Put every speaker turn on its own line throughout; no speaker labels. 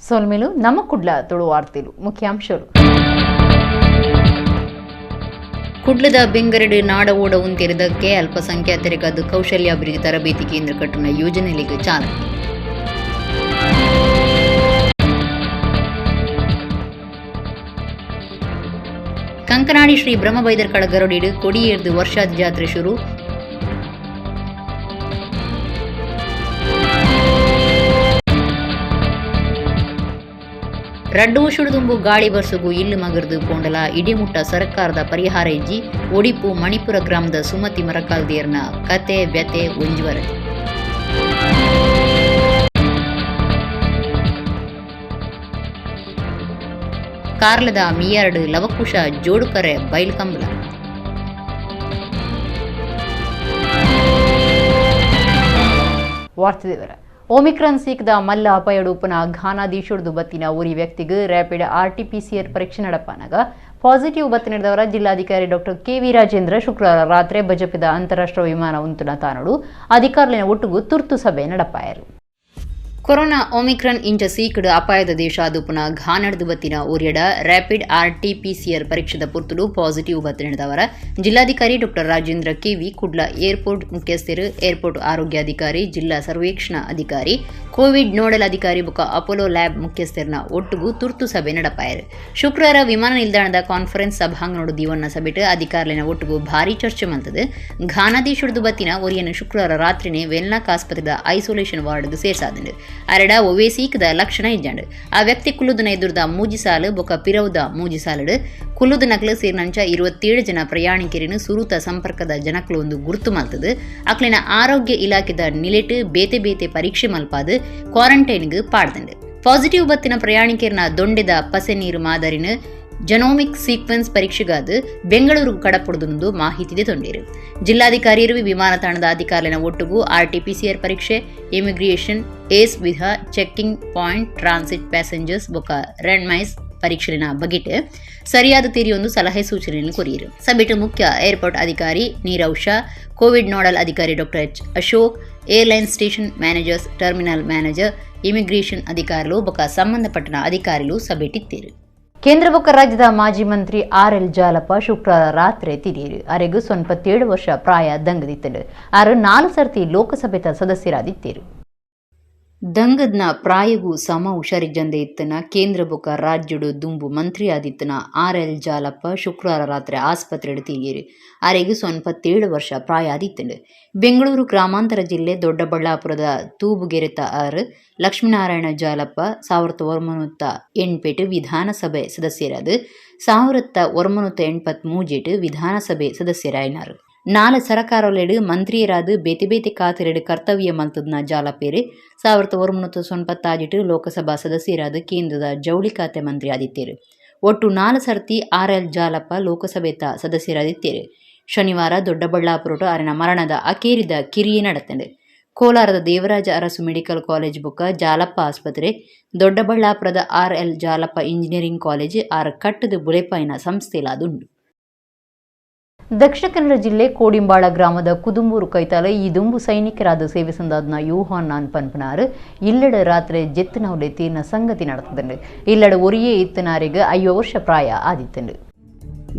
ಸೊಲ್ಮೆಲು ನಮ್ಮ ಕುಡ್ಲ ತುಳು ವಾರ್ತೆಲು ಮುಖ್ಯಾಂಶಗಳು.
ಕುಡ್ಲದ ಬೆಂಗರಡು ನಾಡ ಓಡ ಉಂತೆರಿದಕ್ಕೆ ಅಲ್ಪಸಂಖ್ಯಾತರಿಗಾದ ಕೌಶಲ್ಯಾಭಿವೃದ್ಧಿ ತರಬೇತಿ ಕೇಂದ್ರ ಕಟ್ಟುನ ಯೋಜನೆಗಳಿಗೆ ಚಾಲನೆ. ಕಂಕನಾಡಿ ಶ್ರೀ ಬ್ರಹ್ಮಬೈದರ್ಕಳ ಗರುಡಿಡು ಕೊಡಿಯೇರ್ದು ವರ್ಷಾದಿ ಜಾತ್ರೆ ಶುರು. ರಡ್ಡು ದುಂಬು ಗಾಳಿ ಬರ್ಸುಗು ಇಲ್ಲು ಮಗರ್ದು ಪೋಂಡಲ ಇಡಿಮುಟ್ಟ ಸರ್ಕಾರದ ಪರಿಹಾರ ಇಜ್ಜಿ. ಒಡಿಪು ಮಣಿಪುರ ಗ್ರಾಮದ ಸುಮತಿ ಮರಕಾಲ್ದಿಯರ್ನ ಕತೆ ವ್ಯತೆ ಒಂಜುವರದಿ. ಕಾರ್ಲದ ಮಿಯಾರ್ಡ್ ಲವಕುಶ ಜೋಡುಕರೆ ಬೈಲ್ಕಂಬಲ.
ವಾರ್ತೆ ವಿವರ. ಒಮಿಕ್ರಾನ್ ಸೀಕ್ದ ಮಲ್ಲ ಅಪಾಯಡೂಪನ ಘಾನಾ ದೇಶಡ್ದು ಬತ್ತಿನ ಊರಿ ವ್ಯಕ್ತಿಗೆ ರ್ಯಾಪಿಡ್ ಆರ್ಟಿಪಿಸಿಆರ್ ಪರೀಕ್ಷೆ ನಡಪಾನಾಗ ಪಾಸಿಟಿವ್ ಬತ್ತು ನಡೆದವರ ಜಿಲ್ಲಾಧಿಕಾರಿ doctor K V Rajendra ಶುಕ್ರವಾರ ರಾತ್ರಿ ಬಜಪಿದ ಅಂತಾರಾಷ್ಟ್ರೀಯ ವಿಮಾನ ಉಂತುನ ತಾನಡು ಅಧಿಕಾರಿಗಳ ಒಟ್ಟುಗು ತುರ್ತು ಸಭೆ ನಡಪಾಯರು.
ಕೊರೋನಾ ಒಮಿಕ್ರಾನ್ ಇಂಚ ಸೀಕಡು ಅಪಾಯದ ದೇಶ ಆದುಪುನ ಘಾನಡ್ದು ಬತ್ತಿನ ಊರ್ಯಡ ರ್ಯಾಪಿಡ್ ಆರ್ಟಿಪಿಸಿಆರ್ ಪರೀಕ್ಷೆದ ಪುರ್ತುಡು ಪಾಸಿಟಿವ್ ಬತ್ತು ನಡೆದವರ ಜಿಲ್ಲಾಧಿಕಾರಿ doctor Rajendra KV Kudla airport ಮುಖ್ಯಸ್ಥರು, ಏರ್ಪೋರ್ಟ್ ಆರೋಗ್ಯಾಧಿಕಾರಿ, ಜಿಲ್ಲಾ ಸರ್ವೇಕ್ಷಣಾ ಅಧಿಕಾರಿ, ಕೋವಿಡ್ ನೋಡಲ್ ಅಧಿಕಾರಿ ಬೊಕ ಅಪೋಲೋ ಲ್ಯಾಬ್ ಮುಖ್ಯಸ್ಥರನ ಒಟ್ಟುಗು ತುರ್ತು ಸಭೆ ನಡಪಾಯರು. ಶುಕ್ರವಾರ ವಿಮಾನ ನಿಲ್ದಾಣದ ಕಾನ್ಫರೆನ್ಸ್ ಸಭಾಂಗಣೋಡು ದೀವನ್ನ ಸಭೆಟ್ ಅಧಿಕಾರಿನ ಒಟ್ಟುಗು ಭಾರಿ ಚರ್ಚೆ ಮಲ್ತದು. ಘಾನಾದೇಶಡ್ದು ಬತ್ತಿನ ಒರಿಯನ್ನು ಶುಕ್ರವಾರ ರಾತ್ರಿನೇ ವೆನ್ಲಾಕ್ ಆಸ್ಪತ್ರೆದ ಐಸೋಲೇಷನ್ ವಾರ್ಡ್ಗೆ ಸೇರ್ಸಾದಂಡು. ಅರೆಡ ಒವೇ ಸೀಕದ ಲಕ್ಷಣ ಇಜ್ಜಾಂಡ್. ಆ ವ್ಯಕ್ತಿ ಕುಲ್ಲುದನ ಎದುರ್ದ ಮೂಜಿ ಸಾಲು ಬೊಕ ಪಿರವುದ ಮೂಜಿ ಸಾಲುಡು ಕುಲ್ಲುದ ನಕಲು ಸೇರಿನಂಚ 27 ಜನ ಪ್ರಯಾಣಿಕರಿನ ಸುರುತ ಸಂಪರ್ಕದ ಜನಕ್ಲು ಒಂದು ಗುರುತು ಮಲ್ತದು. ಅಕ್ಲಿನ ಆರೋಗ್ಯ ಇಲಾಖೆದ ನಿಲೆಟ್ ಬೇತೆ ಬೇತೆ ಪರೀಕ್ಷೆ ಮಲ್ಪಾದು ಕ್ವಾರಂಟೈನ್ಗೆ ಪಾಡ್ದಂಡು. ಪಾಸಿಟಿವ್ ಬತ್ತಿನ ಪ್ರಯಾಣಿಕರನ ದೊಂಡೆದ ಪಸೆ ನೀರು ಮಾದರಿನ ಜನೋಮಿಕ್ ಸೀಕ್ವೆನ್ಸ್ ಪರೀಕ್ಷೆಗಾದ ಬೆಂಗಳೂರು ಕಡಪುಡದೊಂದು ಮಾಹಿತಿ ತೊಂಡಿರು. ಜಿಲ್ಲಾಧಿಕಾರಿಯರು ವಿಮಾನ ತಾಣದ ಅಧಿಕಾರಿಗಳ ಒಟ್ಟುಗು ಆರ್ಟಿಪಿಸಿಆರ್ ಪರೀಕ್ಷೆ, ಇಮಿಗ್ರೇಷನ್ ಏಸ್ ವಿಧ checking point, transit passengers ಬೊಕ ರೆಂಡ್ಮೈಸ್ ಪರೀಕ್ಷೆನ ಬಗೆಟ್ ಸರಿಯಾದ ತೀರಿಯೊಂದು ಸಲಹೆ ಸೂಚನೆಯನ್ನು ಕೊರಿಯರು. ಸಭೆಟ್ ಮುಖ್ಯ ಏರ್ಪೋರ್ಟ್ ಅಧಿಕಾರಿ ನೀರವ್ ಶಾ, ಕೋವಿಡ್ ನೋಡಲ್ ಅಧಿಕಾರಿ doctor H Ashok, airline station managers, terminal manager, immigration ಅಧಿಕಾರಿಗಳು ಬೊಕ ಸಂಬಂಧಪಟ್ಟನ ಅಧಿಕಾರಿಗಳು ಸಭೆಟಿತ್ತೇರು.
ಕೇಂದ್ರ ಬೊಕ್ಕ ರಾಜ್ಯದ ಮಾಜಿ ಮಂತ್ರಿ ಆರ್ ಎಲ್ ಜಾಲಪ್ಪ ಶುಕ್ರವಾರ ರಾತ್ರಿ ತಿರಿಯರು. ಅರೆಗು 97 ವರ್ಷ ಪ್ರಾಯ ದಂಗದಿತ್ತಂಡು. ಆರು ನಾಲ್ಕು ಸರ್ತಿ ಲೋಕಸಭೆತ ಸದಸ್ಯರಾದಿತ್ತೇರು.
ದಂಗದ್ನ ಪ್ರಾಯಗೂ ಸಮ ಹುಷಾರಿಜ್ಜಂದೆ ಇತ್ತನ ಕೇಂದ್ರ ಬೊಕ ರಾಜ್ಯಡು ದುಂಬು ಮಂತ್ರಿ ಆದಿತ್ತನ ಆರ್ ಎಲ್ ಜಾಲಪ್ಪ ಶುಕ್ರವಾರ ರಾತ್ರಿ ಆಸ್ಪತ್ರೆಡ್ ತೀರಿಯರು. ಅರೆಗ್ 97 ವರ್ಷ ಪ್ರಾಯ ಆದಿತ್ತಂಡು. ಬೆಂಗಳೂರು ಗ್ರಾಮಾಂತರ ಜಿಲ್ಲೆ ದೊಡ್ಡಬಳ್ಳಾಪುರದ ತೂಬುಗೆರೆತ ಆರ್ ಲಕ್ಷ್ಮೀನಾರಾಯಣ ಜಾಲಪ್ಪ 1908 ವಿಧಾನಸಭೆ ಸದಸ್ಯರಾದ 1983 ವಿಧಾನಸಭೆ ಸದಸ್ಯರಾಯಿನಾರು. ನಾಲ್ ಸರಕಾರೊಲೆಡ್ ಮಂತ್ರಿಯರಾದ್ ಬೇತೆ ಬೇತೆ ಖಾತೆಲೆಡ್ ಕರ್ತವ್ಯ ಮಲ್ತುದ್ನ ಜಾಲಪೇರು 1996 ಲೋಕಸಭಾ ಸದಸ್ಯರಾದ ಕೇಂದ್ರದ ಜೌಳಿ ಖಾತೆ ಮಂತ್ರಿ ಆದಿತ್ತೇರು. ಒಟ್ಟು ನಾಲ್ ಸರ್ತಿ ಆರ್ ಎಲ್ ಜಾಲಪ್ಪ ಲೋಕಸಭೆತ ಸದಸ್ಯರಾದಿತ್ತೇರು. ಶನಿವಾರ ದೊಡ್ಡಬಳ್ಳಾಪುರಟು ಅರೆನ ಮರಣದ ಅಕೇರಿದ ಕಿರಿಯೆ ನಡತಂಡು. ಕೋಲಾರದ ದೇವರಾಜ ಅರಸು ಮೆಡಿಕಲ್ ಕಾಲೇಜ್ ಬೊಕ್ಕ ಜಾಲಪ್ಪ ಆಸ್ಪತ್ರೆ, ದೊಡ್ಡಬಳ್ಳಾಪುರದ R L Jalappa engineering college R ಕಟ್ಟದ ಬುಲೆಪಾಯಿನ ಸಂಸ್ಥೆಲಾದುಂಡು.
ದಕ್ಷಿಣ ಕನ್ನಡ ಜಿಲ್ಲೆ ಕೋಡಿಂಬಾಳ ಗ್ರಾಮದ ಕುದುಂಬೂರು ಕೈತಾಲ ಈ ದುಂಬು ಸೈನಿಕರಾದ ಸೇವೆ ಸಂದಾದ್ನ ಯೂಹಾನ್ ಪನ್ಪನಾರು ಇಲ್ಲಡ ರಾತ್ರಿ ಜೆತ್ತಿನವಲೆ ತೀರ್ನ ಸಂಗತಿ நடந்தது. ಇಲ್ಲಡ ಒರಿಯೇ ಇತ್ತನಾರಿಗೆ 50 ವರ್ಷ ಪ್ರಾಯ ಆದಿತ್ತಂಡು.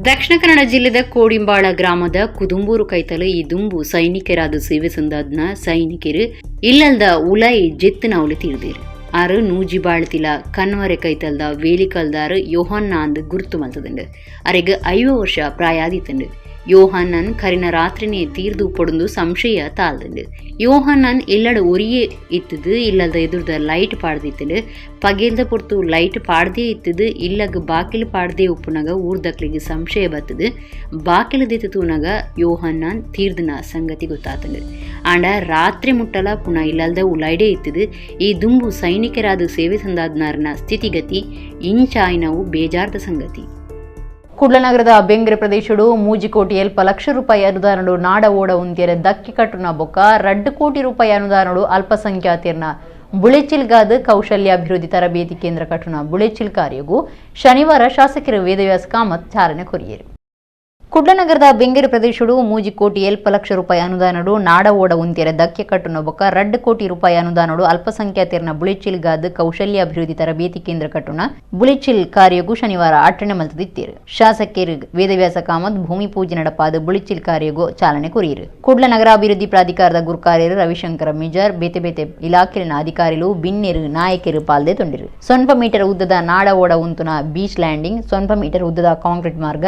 ದಕ್ಷಿಣ ಕನ್ನಡ ಜಿಲ್ಲೆದ ಕೋಡಿಂಬಾಳ ಗ್ರಾಮದ ಕುದುಂಬೂರು ಕೈತಲ ಈ ದುಂಬು ಸೈನಿಕರಾದ ಸೇವೆ ಸಂದಾದ್ನ ಸೈನಿಕರು ಇಲ್ಲಲ್ದ ಉಲೈ ಜೆತ್ತಿನವಲೆ ತೀರ್ದಿರು. ಆರು ನೂಜಿ ಬಾಳ್ತಿಲ ಕನ್ವರೆ ಕೈತಲ್ದ ವೇಲಿಕಲ್ದಾರು ಯೋಹನ್ನ ಅಂದ್ ಗುರ್ತು ಮಲ್ತದಂಡು. ಅರೆಗ್ 50 ವರ್ಷ ಪ್ರಾಯ ಆದಿತ್ತಂಡು. ಯೋಹನ್ನನ್ ಕರಿನ ರಾತ್ರಿನೇ ತೀರ್ದು ಪೊಡುಂದು ಸಂಶಯ ತಾಳ್ದಂಡು. ಯೋಹನ್ನನ್ ಇಲ್ಲಡ ಒರಿಯೇ ಇತ್ತದು. ಇಲ್ಲದ ಎದುರ್ದ ಲೈಟ್ ಪಾಡ್ದಿತ್ತಂಡು. ಪಗೇಲ್ದ ಪೊರ್ತು ಲೈಟ್ ಪಾಡ್ದೇ ಇತ್ತದು. ಇಲ್ಲಗ ಬಾಕಿಲು ಪಾಡ್ದೇ ಉಪ್ಪುನಗ ಊರ್ದಕ್ಲಿಗೆ ಸಂಶಯ ಬತ್ತದು. ಬಾಕಿಲು ದಿತ್ತು ತೂನಗ ಯೋಹನ್ನನ್ ತೀರ್ದನ ಸಂಗತಿ ಗೊತ್ತಾತಂಡು. ಆಂಡ ರಾತ್ರಿ ಮುಟ್ಟಲ ಪುನಃ ಇಲ್ಲಲ್ದ ಉಲೈಡೇ ಇತ್ತದು. ಈ ದುಂಬು ಸೈನಿಕರಾದ ಸೇವೆ ಸಂದಾದ್ನಾರನ ಸ್ಥಿತಿಗತಿ ಇಂಚಾಯಿನವು ಬೇಜಾರ್ದ ಸಂಗತಿ.
ಕುಡ್ಲನಗರದ ಬೆಂಗ್ರೆ ಪ್ರದೇಶಡು 3 ಕೋಟಿ ಎಲ್ಪ ಲಕ್ಷ ರೂಪಾಯಿ ಅನುದಾನಡು ನಾಡ ಓಡ ಉಂತಿಯರ ದಕ್ಕಿ ಕಟ್ಟುನ ಬೊಕ್ಕ 2 ಕೋಟಿ ರೂಪಾಯಿ ಅನುದಾನಡು ಅಲ್ಪಸಂಖ್ಯಾತಿಯರ್ನ ಬುಳೆಚಿಲ್ಗಾದ ಕೌಶಲ್ಯಾಭಿವೃದ್ಧಿ ತರಬೇತಿ ಕೇಂದ್ರ ಕಟ್ಟುನ ಬುಳೆಚಿಲ್ ಕಾರ್ಯಗೂ ಶನಿವಾರ ಶಾಸಕರು ವೇದವ್ಯಾಸ ಕಾಮತ್ ಚಾಲನೆ ಕೊರಿಯರು. ಕುಡ್ಲನಗರದ ಬೆಂಗೇರು ಪ್ರದೇಶಡು 3 ಕೋಟಿ 7 ಲಕ್ಷ ರೂಪಾಯಿ ಅನುದಾನಡು ನಾಡ ಓಡ ಉಂತೆರೆ ದಕ್ಕೆ ಕಟ್ಟುನ ಬೊಕ್ಕ 2 ಕೋಟಿ ರೂಪಾಯಿ ಅನುದಾನಡು ಅಲ್ಪಸಂಖ್ಯಾತರನ ಬುಳೆಚಿಲ್ಗಾದ ಕೌಶಲ್ಯ ಅಭಿವೃದ್ಧಿ ತರಬೇತಿ ಕೇಂದ್ರ ಕಟ್ಟುನ ಬುಳೆಚಿಲ್ ಕಾರ್ಯಗೂ ಶನಿವಾರ ಅಟ್ಟಣೆ ಮಲ್ತದಿತ್ತೀರು. ಶಾಸಕರು ವೇದವ್ಯಾಸ ಕಾಮತ್ ಭೂಮಿ ಪೂಜೆ ನಡಪಾದ ಬುಳೆಚಿಲ್ ಕಾರ್ಯಗೂ ಚಾಲನೆ ಕೊರಿಯರು. ಕುಡ್ಲ ನಗರ ಅಭಿವೃದ್ಧಿ ಪ್ರಾಧಿಕಾರದ ಗುರುಕಾರ್ಯರು ರವಿಶಂಕರ ಮಿಜಾರ್, ಬೇತೆ ಬೇತೆ ಇಲಾಖೆಲಿನ ಅಧಿಕಾರಿಗಳು, ಬಿನ್ನೆರು, ನಾಯಕರು ಪಾಲ್ದೆ ತೊಂಡಿರು. 0 ಮೀಟರ್ ಉದ್ದದ ನಾಡ ಓಡ ಉಂತುನ ಬೀಚ್ ಲ್ಯಾಂಡಿಂಗ್, 0 ಮೀಟರ್ ಉದ್ದದ ಕಾಂಕ್ರೀಟ್ ಮಾರ್ಗ,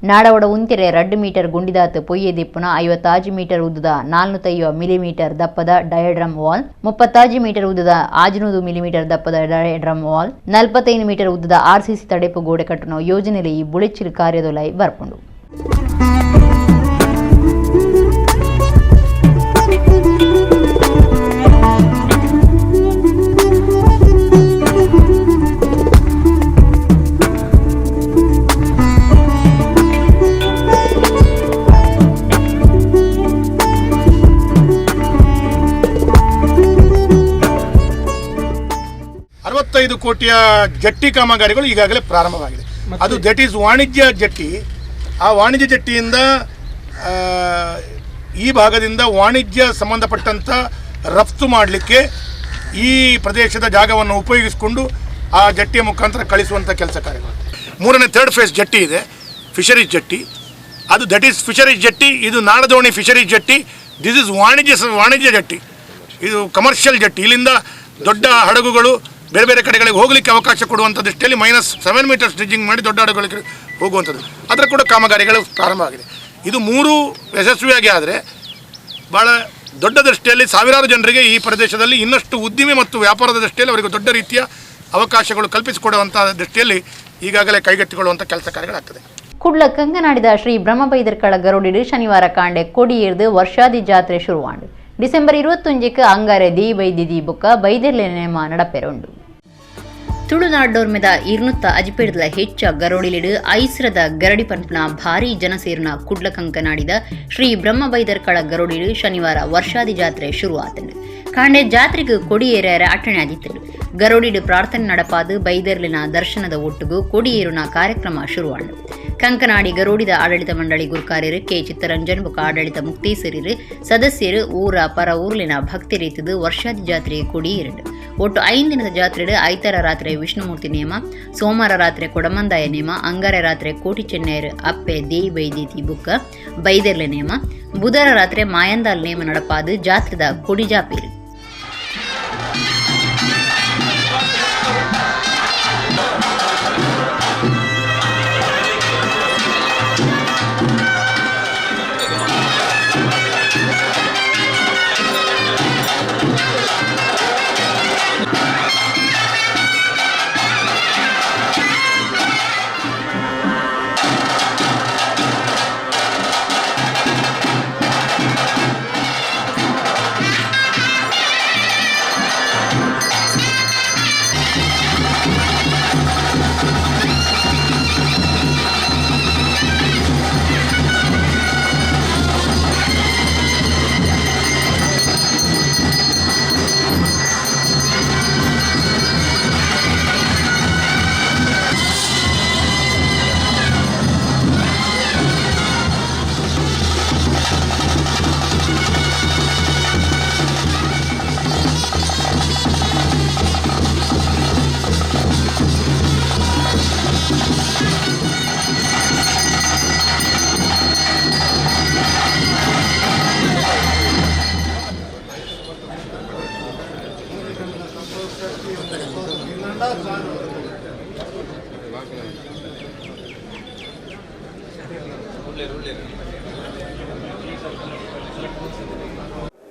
ನಾಡವಡ ಉಂತೆರೆ 2 ಮೀಟರ್ ಗುಂಡಿದಾತು ಪೊಯ್ಯೆ ದಿಪ್ಪುನ 55 ಮೀಟರ್ ಉದ್ದದ 450 ಮಿಲಿಮೀಟರ್ ದಪ್ಪದ ಡಯಾಡ್ರಮ್ ವಾಲ್, 35 ಮೀಟರ್ ಉದ್ದದ 600 ಮಿಲಿಮೀಟರ್ ದಪ್ಪದ ಡಯಾಡ್ರಮ್ ವಾಲ್, 45 ಮೀಟರ್ ಉದ್ದದ ಆರ್ಸಿಸಿ ತಡೆಪು ಗೋಡೆ ಕಟ್ಟುವ ಯೋಜನೆಯಲ್ಲಿ ಈ ಬುಳೆಚಿಲ್ ಕಾರ್ಯದೊಲೈ ಬರ್ಪುಂಡು.
ಕೋಟಿಯ ಜಟ್ಟಿ ಕಾಮಗಾರಿಗಳು ಈಗಾಗಲೇ ಪ್ರಾರಂಭವಾಗಿದೆ. ಅದು that is ವಾಣಿಜ್ಯ ಜಟ್ಟಿ. ಆ ವಾಣಿಜ್ಯ ಜಟ್ಟಿಯಿಂದ ಈ ಭಾಗದಿಂದ ವಾಣಿಜ್ಯ ಸಂಬಂಧಪಟ್ಟಂಥ ರಫ್ತು ಮಾಡಲಿಕ್ಕೆ ಈ ಪ್ರದೇಶದ ಜಾಗವನ್ನು ಉಪಯೋಗಿಸಿಕೊಂಡು ಆ ಜಟ್ಟಿಯ ಮುಖಾಂತರ ಕಳಿಸುವಂಥ ಕೆಲಸ ಕಾರ್ಯಗಳು. ಮೂರನೇ ಥರ್ಡ್ ಫೇಸ್ ಜಟ್ಟಿ ಇದೆ, ಫಿಶರೀಸ್ ಜಟ್ಟಿ. ಅದು that is fisheries ಜಟ್ಟಿ, ಇದು ನಾಡದೋಣಿ ಫಿಶರೀಸ್ ಜಟ್ಟಿ, this is ವಾಣಿಜ್ಯ ಜಟ್ಟಿ, ಇದು ಕಮರ್ಷಿಯಲ್ ಜಟ್ಟಿ. ಇಲ್ಲಿಂದ ದೊಡ್ಡ ಹಡಗುಗಳು ಬೇರೆ ಬೇರೆ ಕಡೆಗಳಿಗೆ ಹೋಗಲಿಕ್ಕೆ ಅವಕಾಶ ಕೊಡುವಂಥ ದೃಷ್ಟಿಯಲ್ಲಿ -7 ಮೀಟರ್ ಸ್ಟಿಚಿಂಗ್ ಮಾಡಿ ದೊಡ್ಡ ಹಡಗುಗಳಿಗೆ ಹೋಗುವಂಥದ್ದು, ಅದರ ಕೂಡ ಕಾಮಗಾರಿಗಳು ಪ್ರಾರಂಭ ಆಗಿದೆ. ಇದು ಮೂರು ಯಶಸ್ವಿಯಾಗಿ ಆದರೆ ಭಾಳ ದೊಡ್ಡ ದೃಷ್ಟಿಯಲ್ಲಿ ಸಾವಿರಾರು ಜನರಿಗೆ ಈ ಪ್ರದೇಶದಲ್ಲಿ ಇನ್ನಷ್ಟು ಉದ್ದಿಮೆ ಮತ್ತು ವ್ಯಾಪಾರದ ದೃಷ್ಟಿಯಲ್ಲಿ ಅವರಿಗೆ ದೊಡ್ಡ ರೀತಿಯ ಅವಕಾಶಗಳು ಕಲ್ಪಿಸಿಕೊಡುವಂಥ ದೃಷ್ಟಿಯಲ್ಲಿ ಈಗಾಗಲೇ ಕೈಗೆತ್ತಿಕೊಳ್ಳುವಂಥ ಕೆಲಸ ಕಾರ್ಯಗಳಾಗ್ತದೆ.
ಕುಡ್ಲ ಕಂಗನಾಡಿದ ಶ್ರೀ ಬ್ರಹ್ಮಬೈದರ್ಕಳ ಗರುಡಿಡು ಶನಿವಾರ ಕಾಂಡೆ ಕೊಡಿಯೇರ್ದು ವರ್ಷಾದಿ ಜಾತ್ರೆ ಶುರುವಾಂಡು. ಡಿಸೆಂಬರ್ 21ಕ್ಕೆ ಅಂಗಾರೆ ದೇಯಿ ಬೈದಿದಿ ಬೊಕ್ಕ ಬೈದೆರ್ಲೆ ನೇಮ ನಡಪೆರುಂಡು.
ತುಳುನಾಡೋರ್ಮೆದ 200 ಅಜಿಪೇಡದ ಹೆಚ್ಚ ಗರೋಡಿಲಿಡು ಐಸ್ರದ ಗರಡಿ ಪಂಪನ ಭಾರೀ ಜನಸೇರನ ಕುಡ್ಲ ಕಂಕನಾಡಿದ ಶ್ರೀ ಬ್ರಹ್ಮಬೈದರ್ಕಳ ಗರೋಡಿಲು ಶನಿವಾರ ವರ್ಷಾದಿ ಜಾತ್ರೆ ಶುರುವಾತಂಡು. ಕಾಂಡೆ ಜಾತ್ರೆಗೆ ಕೊಡಿಯೇರ ಅಟ್ಟಣೆ ಆದಿತ್ತರು. ಗರೋಡಿಡು ಪ್ರಾರ್ಥನೆ ನಡಪಾದು ಬೈದರ್ಲಿನ ದರ್ಶನದ ಒಟ್ಟುಗು ಕೊಡಿಯೇರುನ ಕಾರ್ಯಕ್ರಮ ಶುರುವಾಂಡು. ಕಂಕನಾಡಿ ಗರೋಡಿದ ಆಡಳಿತ ಮಂಡಳಿ ಗುರುಕಾರ್ಯರು ಕೆ ಚಿತ್ತರಂಜನ್ ಬೊಕ್ಕ ಆಡಳಿತ ಮುಕ್ತೇಸರಿರು ಸದಸ್ಯರು ಊರ ಪರ ಊರ್ಲಿನ ಭಕ್ತಿ ರೀತಿದು ವರ್ಷಾದಿ ಜಾತ್ರೆ ಕೊಡಿಯೇರಂಡು. ಒಟ್ಟು 5 ದಿನದ ಜಾತ್ರೆಡು ಐತಾರ ರಾತ್ರಿ ವಿಷ್ಣುಮೂರ್ತಿ ನೇಮ, ಸೋಮವಾರ ರಾತ್ರಿ ಕೊಡಮಂದಾಯ ನೇಮ, ಅಂಗಾರೆ ರಾತ್ರಿ ಕೋಟಿ ಚೆನ್ನೈರು ಅಪ್ಪೆ ದೇಯಿ ಬೈದೇತಿ ಬುಕ್ಕ ಬೈದೆರ್ಲೆ ನೇಮ, ಬುಧವಾರ ರಾತ್ರಿ ಮಾಯಂದಾಲ್ ನೇಮ ನಡಪಾದು ಜಾತ್ರೆದ ಕೊಡಿಜಾಪೇರು.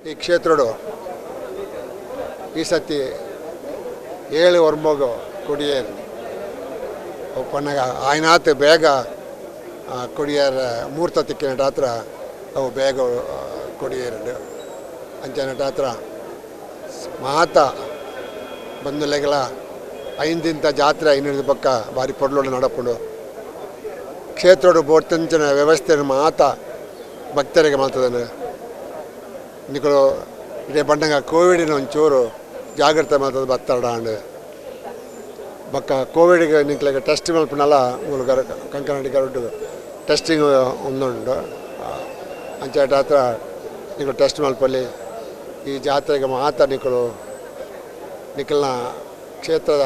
ಈ ಕ್ಷೇತ್ರಡು ಈ ಸತಿ 7 ವರ್ಮಗು ಕೊಡಿಯೇರು ಒಪ್ಪನಾಗ ಆಯ್ನಾತ್ ಬೇಗ ಕೊಡಿಯರ ಮೂರ್ತ ತಿಕ್ಕಿನ ಹತ್ರ ಅವು ಬೇಗ ಕೊಡಿಯೇರು ಅಂಚನ ಹತ್ರ ಮಾತ ಬಂದುಲೆಗಳ 5 ದಿನದ ಜಾತ್ರೆ 5 ಪಕ್ಕ ಭಾರಿ ಪೊರ್ಲೋಡು ನಡಪುಂಡು. ಕ್ಷೇತ್ರಡು ಬೋರ್ತಂಚಿನ ವ್ಯವಸ್ಥೆಯನ್ನು ಮಾತ ಭಕ್ತರಿಗೆ ಮಾಡ್ತದಾನೆ. ನಿಕಲು ಇಡೀ ಬಂಡಂಗ ಕೋವಿಡಿನ ಒಂಚೂರು ಜಾಗ್ರತೆ ಮಾಡ್ತದೆ ಬತ್ತಾಡ ಬಕ್ಕ ಕೋವಿಡ್ಗೆ ನಿಕ್ಲೆಗೆ ಟೆಸ್ಟ್ ಮಲ್ಪನಲ್ಲ ಮೂಲು ಗರ ಕಂಕನಾಡಿ ಗರಡು Testing ಒಂದುಂಡು ಅಂಚ ಹತ್ರ ನಿಕುಲು ಟೆಸ್ಟ್ ಮಲ್ಪಲ್ಲಿ ಈ ಜಾತ್ರೆಗೆ ಮಾತ್ರ ನಿಕುಲು ನಿಕಲ್ನ ಕ್ಷೇತ್ರದ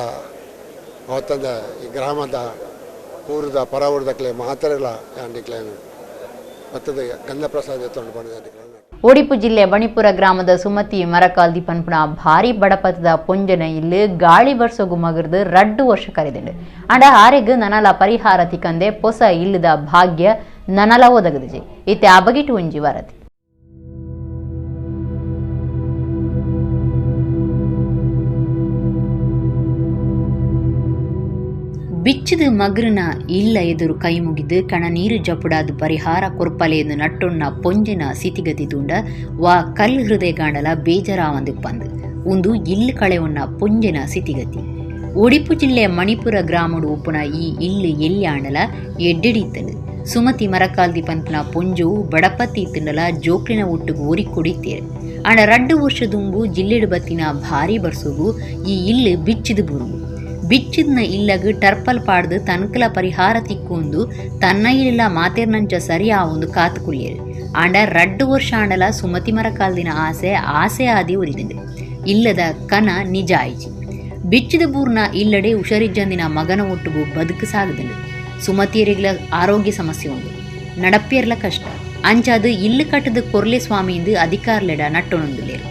ಅವತ್ತಂದ ಈ ಗ್ರಾಮದ ಊರದ ಪರ ಊರದಕ್ಲೆ ಮಾತ್ರಗಳ ನಿಕ್ಲೇನು ಮತ್ತದ ಗಂಧ ಪ್ರಸಾದ ಎತ್ತೊಂಡು ಬಂದ ನಿಕ್ಲೇನು.
ಒಡಿಪು ಜಿಲ್ಲೆ ಬಣಿಪುರ ಗ್ರಾಮದ ಸುಮತಿ ಮರಕಾಲ್ದಿ ಪನ್ಪುನ ಭಾರಿ ಬಡಪತದ ಪೊಂಜನ ಇಲ್ಲಿ ಗಾಳಿ ಬರ್ಸೊಗು ಮಗರ್ದು 2 ವರ್ಷ ಕರೆದಿಂಡು. ಅಂಡ ಆರೆಗ್ ನನಲ ಪರಿಹಾರ ತಿಕ್ಕಂದೆ ಪೊಸ ಇಲ್ಲದ ಭಾಗ್ಯ ನನಲ ಒದಗದಿಜೆ. ಇತ್ತೆ ಆ ಬಗೆಟ್ ಒಂಜಿ ವರದಿ.
ಬಿಚ್ಚಿದ ಮಗ್ರನ ಇಲ್ಲ ಎದುರು ಕೈ ಮುಗಿದು ಕಣನೀರು ಜಪುಡಾದ ಪರಿಹಾರ ಕೊರ್ಪಲೆಯನ್ನು ನಟ್ಟೊಣ್ಣ ಪೊಂಜನ ಸಿತಿಗತಿ ತೂಂಡ ವಾ ಕಲ್ ಹೃದಯ ಗಾಂಡಲ ಬೇಜಾರಾವಂದು ಪಂದು ಒಂದು ಇಲ್ಲು ಕಳೆವನ್ನ ಪೊಂಜನ ಸಿತಿಗತಿ. ಒಡಿಪು ಜಿಲ್ಲೆಯ ಮಣಿಪುರ ಗ್ರಾಮಡು ಉಪ್ಪುನ ಈ ಇಲ್ಲು ಎಲ್ಲಿ ಆಂಡಲ ಎಡ್ಡೆಡಿತ್ತನು. ಸುಮತಿ ಮರಕಾಲ್ದಿ ಪನ್ಪುನ ಪೊಂಜು ಬಡಪತ್ತಿ ತಿಂಡಲ ಜೋಕ್ಲಿನ ಒಟ್ಟುಗು ಒರಿ ಕೊಡಿತ್ತೇರು. ಆಂಡ 2 ವರ್ಷ ದುಂಬು ಜಿಲ್ಲೆಡು ಬತ್ತಿನ ಭಾರಿ ಬರ್ಸೋಗು ಈ ಇಲ್ಲು ಬಿಚ್ಚಿದು ಬುರುಗು. ಬಿಚ್ಚಿದ್ನ ಇಲ್ಲಗ್ ಟರ್ಪಲ್ ಪಾಡ್ದು ತನ್ಕಲ ಪರಿಹಾರ ತಿಕ್ಕೊಂದು ತನ್ನ ಇಲ್ಲ ಮಾತೇರ್ನಂಚ ಸರಿ ಆ ಒಂದು ಕಾತು ಕುಳಿಯರು. ಆಂಡ 2 ವರ್ಷ ಆಂಡಲ ಸುಮತಿ ಮರಕಾಲ್ದಿನ ಆಸೆ ಆಸೆ ಆದಿ ಒರಿದಿಂಡು. ಇಲ್ಲದ ಕನ ನಿಜ ಆಯ್ಚಿ. ಬಿಚ್ಚಿದ ಬೂರ್ನ ಇಲ್ಲಡೆ ಹುಷಾರಿಜ್ಜಂದಿನ ಮಗನ ಒಟ್ಟುಗು ಬದುಕು ಸಾಗದಿಂಡು. ಸುಮತಿಯರಿಗ್ಲ ಆರೋಗ್ಯ ಸಮಸ್ಯೆ ಉಂಡು, ನಡಪ್ಪಿಯರ್ಲ ಕಷ್ಟ. ಅಂಚಾದು ಇಲ್ಲು ಕಟ್ಟದ ಕೊರ್ಲೆ ಸ್ವಾಮಿಯಿಂದ ಅಧಿಕಾರಲೆಡ ನಟ್ಟೊಣಂದುಲೇರು.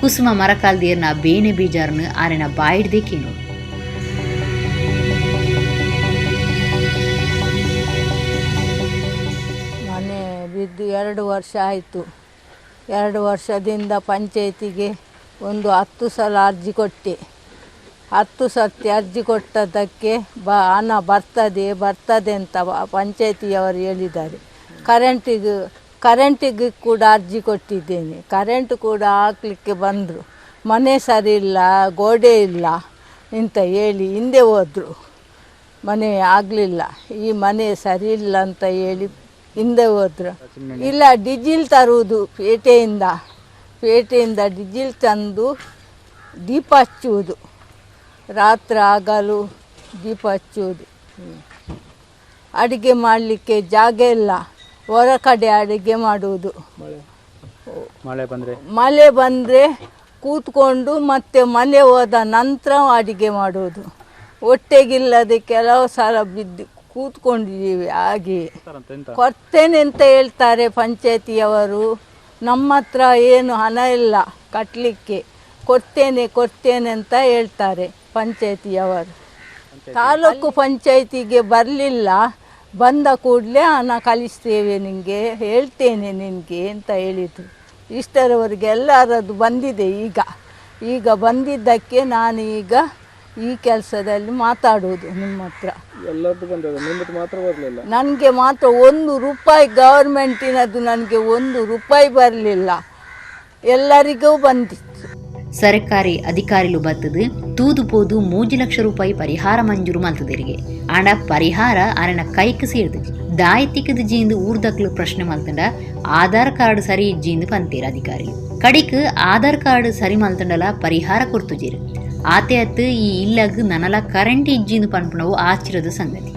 ಕುಸುಮ ಮರಕಾಲ್ದಿಯರ್ನ ಬೇನೆ ಬೀಜಾರ್ನ ಆರೆನ ಬಾಯಿಡ್ದೆ ಕೇನು.
ಮನೆ ಬಿದ್ದು 2 ವರ್ಷ ಆಯಿತು. 2 ವರ್ಷದಿಂದ ಪಂಚಾಯಿತಿಗೆ ಒಂದು 10 ಸಲ ಅರ್ಜಿ ಕೊಟ್ಟೆ. 10 ಸರ್ತಿ ಅರ್ಜಿ ಕೊಟ್ಟದ್ದಕ್ಕೆ ಹಣ ಬರ್ತದೆ ಬರ್ತದೆ ಅಂತ ಪಂಚಾಯಿತಿಯವರು ಹೇಳಿದ್ದಾರೆ. ಕರೆಂಟಿಗೆ ಕೂಡ ಅರ್ಜಿ ಕೊಟ್ಟಿದ್ದೇನೆ. ಕರೆಂಟ್ ಕೂಡ ಹಾಕ್ಲಿಕ್ಕೆ ಬಂದರು. ಮನೆ ಸರಿ ಇಲ್ಲ, ಗೋಡೆ ಇಲ್ಲ ಅಂತ ಹೇಳಿ ಹಿಂದೆ ಹೋದರು. ಮನೆ ಆಗಲಿಲ್ಲ, ಈ ಮನೆ ಸರಿ ಇಲ್ಲ ಅಂತ ಹೇಳಿ ಹಿಂದೆ ಹೋದರು. ಇಲ್ಲ, ಡಿಜಿಲ್ ತರುವುದು ಪೇಟೆಯಿಂದ, ಪೇಟೆಯಿಂದ ಡಿಜಿಲ್ ತಂದು ದೀಪ ಹಚ್ಚುವುದು, ರಾತ್ರಿ ಆಗಲು ದೀಪ ಹಚ್ಚುವುದು. ಅಡುಗೆ ಮಾಡಲಿಕ್ಕೆ ಜಾಗ ಇಲ್ಲ, ಹೊರ ಕಡೆ ಅಡುಗೆ ಮಾಡುವುದು. ಮಳೆ ಬಂದರೆ ಕೂತ್ಕೊಂಡು ಮತ್ತೆ ಮನೆ ಹೋದ ನಂತರ ಅಡುಗೆ ಮಾಡುವುದು. ಹೊಟ್ಟೆಗಿಲ್ಲದೆ ಕೆಲವು ಸಲ ಬಿದ್ದು ಕೂತ್ಕೊಂಡಿದ್ದೀವಿ. ಹಾಗೆ ಕೊಡ್ತೇನೆ ಅಂತ ಹೇಳ್ತಾರೆ ಪಂಚಾಯತಿಯವರು. ನಮ್ಮ ಹತ್ರ ಏನು ಹಣ ಇಲ್ಲ ಕಟ್ಟಲಿಕ್ಕೆ, ಕೊಡ್ತೇನೆ ಕೊಡ್ತೇನೆ ಅಂತ ಹೇಳ್ತಾರೆ ಪಂಚಾಯತಿಯವರು. ತಾಲೂಕು ಪಂಚಾಯತಿಗೆ ಬರಲಿಲ್ಲ, ಬಂದ ಕೂಡಲೇ ಹಣ ಕಳಿಸ್ತೇವೆ ನಿನಗೆ, ಹೇಳ್ತೇನೆ ನಿನಗೆ ಅಂತ ಹೇಳಿದರು. ಇಷ್ಟರವರೆಗೆ ಎಲ್ಲರದ್ದು ಬಂದಿದೆ. ಈಗ ಈಗ ಬಂದಿದ್ದಕ್ಕೆ ನಾನು ಈಗ ಈ ಕೆಲಸದಲ್ಲಿ ಮಾತಾಡುವುದು ನಿಮ್ಮ ಹತ್ರ. ನನಗೆ ಮಾತ್ರ 1 ರೂಪಾಯಿ ಗೌರ್ಮೆಂಟಿನದು ನನಗೆ 1 ರೂಪಾಯಿ ಬರಲಿಲ್ಲ, ಎಲ್ಲರಿಗೂ ಬಂದಿತ್ತು.
ಸರ್ಕಾರಿ ಅಧಿಕಾರಿಲು ಬತ್ತದು ತೂದು ಪೋದು 3 ಲಕ್ಷ ರೂಪಾಯಿ ಪರಿಹಾರ ಮಂಜೂರು ಮಲ್ತದಿರಿಗೆ. ಆಂಡ ಪರಿಹಾರ ಆರನ ಕೈಕ್ ಸೇರ್ದು ದಾಯತಿಕದ ಜೀಂದು ಊರ್ದಕ್ಲು ಪ್ರಶ್ನೆ ಮಲ್ತಂಡ ಆಧಾರ್ ಕಾರ್ಡ್ ಸರಿ ಇಜ್ಜೀಂದು ಪಂತೇರ ಅಧಿಕಾರಿ. ಕಡಿಕ್ ಆಧಾರ್ ಕಾರ್ಡ್ ಸರಿ ಮಲ್ತಂಡಲ ಪರಿಹಾರ ಕೊಡ್ತುಜೀರು. ಆತೆ ಅತ್ತು ಈ ಇಲ್ಲಗ್ ನನಲ ಕರೆಂಟ್ ಇಜ್ಜೀಂದು ಪನ್ಪುನವು ಆಶ್ಚರ್ಯದ ಸಂಗತಿ.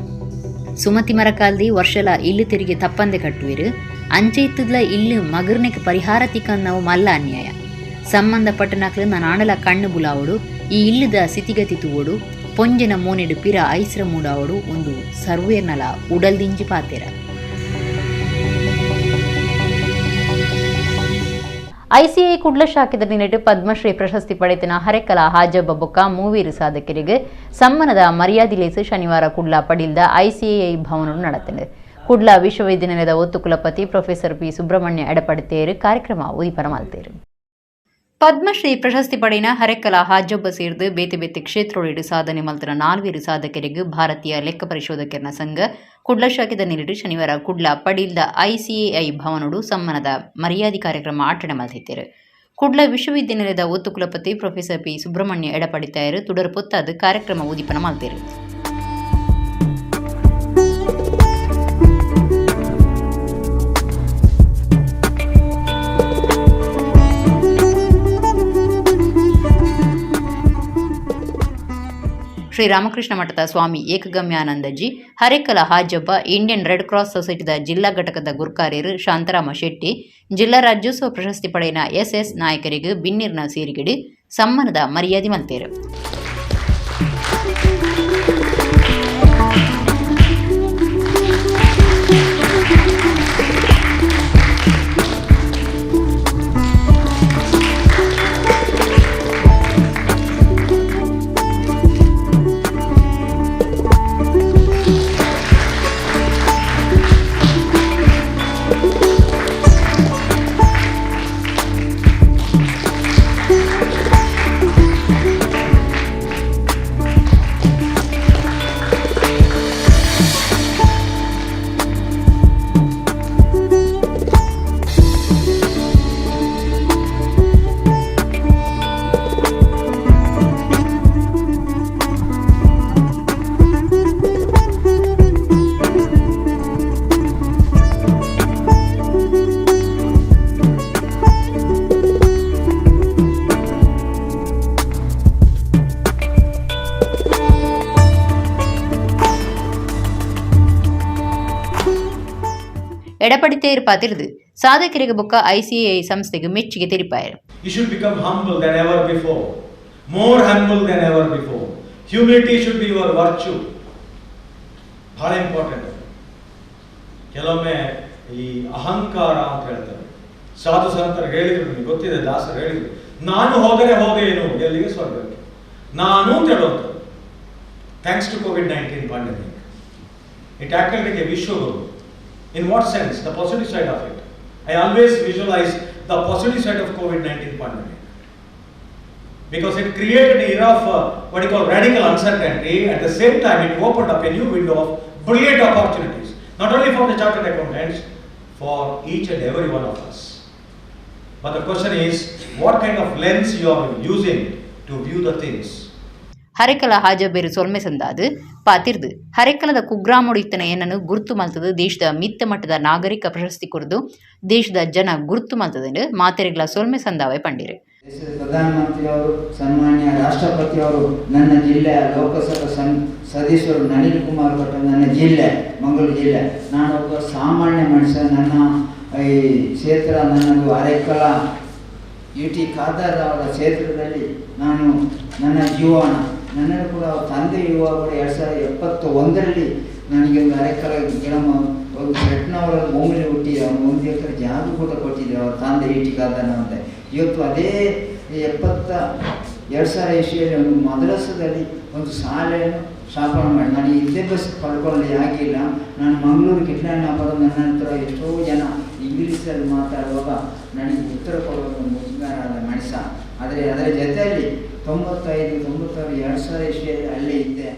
ಸುಮತಿ ಮರಕಾಲ್ದಿ ವರ್ಷಲ ಇಲ್ಲು ತೆರಿಗೆ ತಪ್ಪಂದೆ ಕಟ್ಟುವಿರು. ಅಂಚೆ ಇತ್ತದ್ಲ ಇಲ್ಲು ಮಗರ್ನೆಕ್ ಪರಿಹಾರ ತಿಕ್ಕನ್ನವು ಮಲ್ಲ ಅನ್ಯಾಯ. ಸಂಬಂಧಪಟ್ಟನಾಕ್ಲು ನಾನಾಡಲ ಕಣ್ಣು ಬುಲಾವಡು, ಈ ಇಲ್ಲದ ಸ್ಥಿತಿಗತಿ ತೂವಡು, ಪೊಂಜನ ಮೋನೆಡು ಪಿರ ಐಸ್ರ ಮೂಡಾವಡು ಒಂದು ಸರ್ವೇರ್ನಲ ಉಡಲ್ದಿಂಜಿ ಪಾತೇರ.
ಐಸಿಐ ಕುಡ್ಲ ಶಾಖೆದ ನಿಲೆಟ್ ಪದ್ಮಶ್ರೀ ಪ್ರಶಸ್ತಿ ಪಡೆತನ ಹರೆಕಲ ಹಾಜಬ್ಬ ಬೊಕ್ಕ ಮೂವೀರು ಸಾಧಕರಿಗೆ ಸಮ್ಮಾನದ ಮರ್ಯಾದೆ ಲೇಸು ಶನಿವಾರ ಕುಡ್ಲ ಪಡಿಲ್ದ ಐಸಿಐ ಭವನ ನಡೆತಂಡು. ಕುಡ್ಲ ವಿಶ್ವವಿದ್ಯಾನಿಲಯದ ಒತ್ತು ಕುಲಪತಿ ಪ್ರೊಫೆಸರ್ ಪಿ ಸುಬ್ರಹ್ಮಣ್ಯ ಎಡಪಡಿತೇರು ಕಾರ್ಯಕ್ರಮ ಉದಿಪನ ಮಲ್ತೇರು.
ಪದ್ಮಶ್ರೀ ಪ್ರಶಸ್ತಿ ಪಡೆಯಿನ ಹರೆಕಲ ಹಾಜಬ್ಬ ಸೇರ್ದು ಬೇತೆ ಬೇತೆ ಕ್ಷೇತ್ರೊಳಿಡು ಸಾಧನೆ ಮಲ್ತನ 4 ಸಾಧಕರಿಗೆ ಭಾರತೀಯ ಲೆಕ್ಕ ಪರಿಶೋಧಕರನ ಸಂಘ ಕುಡ್ಲ ಶಾಖೆದ ನಿಲೆಟ್ ಶನಿವಾರ ಕುಡ್ಲ ಪಡಿಲ್ದ ಐಸಿಎಐ ಭವನಡು ಸಮ್ಮಾನದ ಮರ್ಯಾದೆ ಕಾರ್ಯಕ್ರಮ ಆಚರಣೆ ಮಲ್ತಿದ್ದರು. ಕುಡ್ಲ ವಿಶ್ವವಿದ್ಯಾನಿಲಯದ ಒತ್ತು ಕುಲಪತಿ ಪ್ರೊಫೆಸರ್ ಪಿ ಸುಬ್ರಹ್ಮಣ್ಯ ಎಡಪಡಿತಾಯರು ತುಡರ್ ಪೊತ್ತಾದ ಕಾರ್ಯಕ್ರಮ ಉದಿಪನ ಮಲ್ತೇರು. Shri Ramakrishna ಮಠದ Swami Ekagamyanandaji, Harekala Hajabba, Indian Red Cross ಸೊಸೈಟಿದ ಜಿಲ್ಲಾ ಘಟಕದ ಗುರ್ಕಾರ್ಯರು ಶಾಂತರಾಮ ಶೆಟ್ಟಿ, ಜಿಲ್ಲಾ ರಾಜ್ಯೋತ್ಸವ ಪ್ರಶಸ್ತಿ ಪಡೆಯಿನ ಎಸ್ಎಸ್ ನಾಯಕರಿಗೆ ಬಿನ್ನಿರ್ನ ಸೀರಿಗಿಡಿ ಸಮ್ಮಾನದ ಮರ್ಯಾದೆ ಮಲ್ತೇರು. ಎಡಪಡಿತೇರ್ ಪಾತಿರ್ದು ಸಾಧಕರಿಗೆ ಬೊಕ್ಕ ಐಸಿಎಐ ಸಂಸ್ಥೆಗೆ ಮೆಚ್ಚುಗೆ ತೆರಿಪಾಯರು.
You should become humble than ever before, more humble than ever before. Humility should be your virtue. ಬಹಳ ಇಂಪಾರ್ಟೆಂಟ್. ಕೆಲವೊಮ್ಮೆ ಈ ಅಹಂಕಾರ ಅಂತ ಹೇಳ್ತಾರೆ. ಸಾಧು ಸಂತರು ಹೇಳಿದ್ರು, ನಿಮಗೆ ಗೊತ್ತಿದೆ, ದಾಸರು ಹೇಳಿದ್ರು, ನಾನು ಹೋದರೆ ಹೋದೇನು ಎಲ್ಲಿಗೆ, ಸ್ವರ್ಗಕ್ಕೆ ನಾನು ಅಂತ ಹೇಳುವಂಥದ್ದು. Thanks to COVID-19 pandemic, it acted like a Vishwaguru. In what sense? The positive side of it. I always visualize the positive side of COVID-19 pandemic, because it created an era of what you call radical uncertainty. At the same time, it opened up a new window of brilliant opportunities, not only for the chartered accountants, for each and every one of us. But the question is, what kind of lens you are using to view the things?
Harekala ಹಾಜಬೇರು ಸೊಲ್ಮೆ ಸಂದಾದು ಪಾತಿರ್ದು ಹರೆಕಲದ ಕುಗ್ರಾಮೊಡು ಇತ್ತನ ಏನನ್ನು ಗುರ್ತು ಮಲ್ತದು ದೇಶದ ಮಿತ್ತ ಮಟ್ಟದ ನಾಗರಿಕ ಪ್ರಶಸ್ತಿ ಕೊರ್ದು ದೇಶದ ಜನ ಗುರ್ತು ಮಲ್ತದಂಡು ಮಾತೆರೆಗ್ಲ ಸೊಲ್ಮೆ ಸಂದಾವೆ ಪಂಡಿರು.
ದೇಶದ ಪ್ರಧಾನಮಂತ್ರಿಯವರು, ಸನ್ಮಾನ್ಯ ರಾಷ್ಟ್ರಪತಿಯವರು, ನನ್ನ ಜಿಲ್ಲೆಯ ಲೋಕಸಭಾ ಸದಸ್ಯರು ನಳಿನ್ ಕುಮಾರ್ ಕಟೀಲ್, ನನ್ನ ಜಿಲ್ಲೆ ಮಂಗಳೂರು ಜಿಲ್ಲೆ. ನಾನೊಬ್ಬ ಸಾಮಾನ್ಯ ಮನುಷ್ಯ. ನನ್ನ ಈ ಕ್ಷೇತ್ರ ನನ್ನದು ಅರೆಕಲ ಯು ಟಿ ಖಾದರ್ ಅವರ ಕ್ಷೇತ್ರದಲ್ಲಿ ನಾನು ನನ್ನ ಜೀವನ. ನನ್ನನ್ನು ಕೂಡ ಅವ್ರ ತಂದೆ ಯುವ ಕೂಡ 2071ರಲ್ಲಿ ನನಗೆ ಒಂದು ಅರೆಕಲ ಗ್ರಾಮ ಒಂದು ಸೆಟ್ನವರ ಭೂಮಿಲಿ ಹುಟ್ಟಿ ಅವನು 1 ಎಕರೆ ಜಾಗ ಕೂಡ ಕೊಟ್ಟಿದ್ದರು ಅವರ ತಂದೆ ಯು ಟಿ ಖಾದರ್ ಅಂತ. ಇವತ್ತು ಅದೇ 2000 ಇಸ್ವಿಯಲ್ಲಿ ಒಂದು ಮದ್ರಸದಲ್ಲಿ ಒಂದು ಶಾಲೆಯನ್ನು ಸ್ಥಾಪನೆ ಮಾಡಿ ನಾನು ವಿದ್ಯಾಭ್ಯಾಸ ಪಡ್ಕೊಳ್ಳಿ ಆಗಿಲ್ಲ. ನಾನು ಮಂಗಳೂರು ಕಿಟ್ಲಾಯನಪುರ. ನನ್ನ ಹತ್ರ ಎಷ್ಟೋ ಜನ ಇಂಗ್ಲೀಷಲ್ಲಿ ಮಾತಾಡುವಾಗ ನನಗೆ ಉತ್ತರ ಕೊಡುವ ಒಂದು ಮುಜುಗರಾದ ಮನುಷ್ಯ. ಆದರೆ ಅದರ ಜೊತೆಯಲ್ಲಿ 95, 96, 2000 ಇಸ್ವಿಯಲ್ಲಿ ಅಲ್ಲೇ ಇದ್ದೆ.